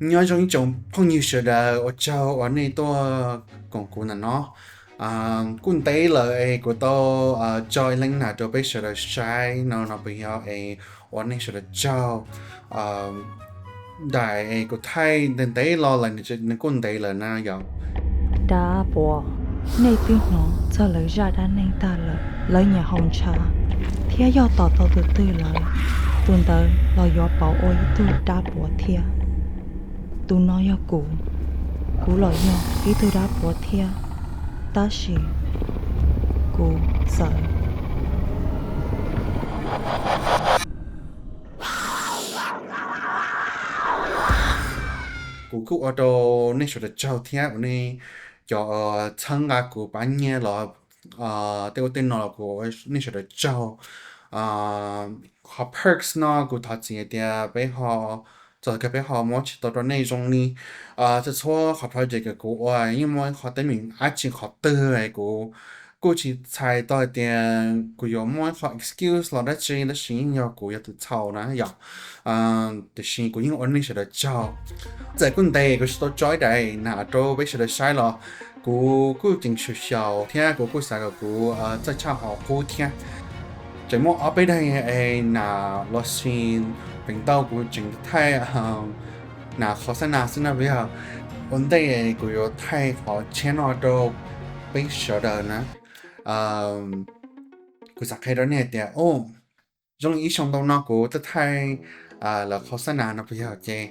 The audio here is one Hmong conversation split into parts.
Nyob zoo ib tsoom phooj ywg sawv daws, ua tsaug uas nej tuaj koom kuv ntawm no. Kuj ntev lawm es kuv tau tso ib leeg nam rau peb sawv daws saib no, no puas yog es ua nej sawv daws tsaug. Daim es kuv thaij ntev ntev los lawm, nws kuj ntev lawm na yom. Dab puav, nej twb hnov txog lawv zaj dab neeg tag lawm. Lawv nyiam haus ntshav, thiab yog tom tau tus twg lawm, tus ntawd los yuav pauv ua ib tug dab puav thiab. Tus no yog kuv, kuv los yog ib tug dab puav thiab, tab sis kuv txawv. Kuv kuj ua rau nej sawv daws tsaug thiab uas nej cov txhawb nqa kuv pab nyiaj los tej ub tej no los kuv ua nej sawv daws tsaug. Qhov perks no kuv thov txim hais tias peb ho, txawm tias peb ho muab tsis tau rau nej zoo li txhua txhua qhov project kuv ua, yeej muaj ib qho teeb meem dab tsi qhov twg es kuv kuj tsis txhais tau hais tias kuv yuav muaj ib qho excuse los dab tsi, tab sis yeej yog kuv yog tus txhaum na yom. Tiam sis kuv yeej ua nej sawv daws tsaug. Txawm kuj ntev kuv tsis tau tso ib daim nam rau peb sawv daws saib los kuv kuj tseem xyaum xyaum thiab kuv kuj xav kom kuv txawj tshaj qhov qub thiab. Tseem muaj ob peb daim nam los sis feem ntau kuv tseem thaij nam qhov xab nas xwb na, puas yog? Ua ntej kuv yuav thaij qhov channel no rau peb sawv daws na, kuv xav qhia rau nej hais tias zoo li ib xyoo ntau no kuv twb thaij lawv qhov xab nas no puas yog, ces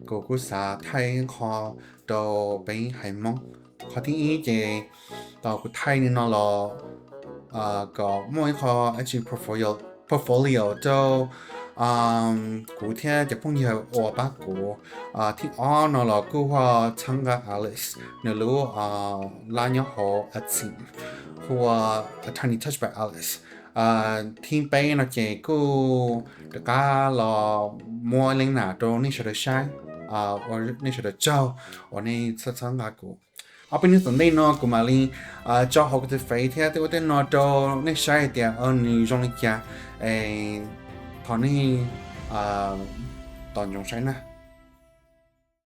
kuv kuj xav thaij qho rau peb haiv Hmoob. Qhov thib ib ces tau kuv thaij li no los kom muaj ib qho dab tsi portfolio rau kuv thiab cov phooj ywg uas pab kuv. Thib ob no los kuj ua txhawb nqa Alice nws lub lab nyob hauv Etsy, hu ua A Tiny Touch by Alice. Thib peb no ces kuj rov qab los muab leej nam rau nej sawv daws saib, ua nej sawv daws tsaug uas nej txhawb txhawb nqa kuv. Ob peb hnub tom ntej no kuv mam li tso hauv kuv tus Face thiab tej ub tej no rau nej saib hais tias nws zoo li cas, es thov nej tos ntsoov saib na.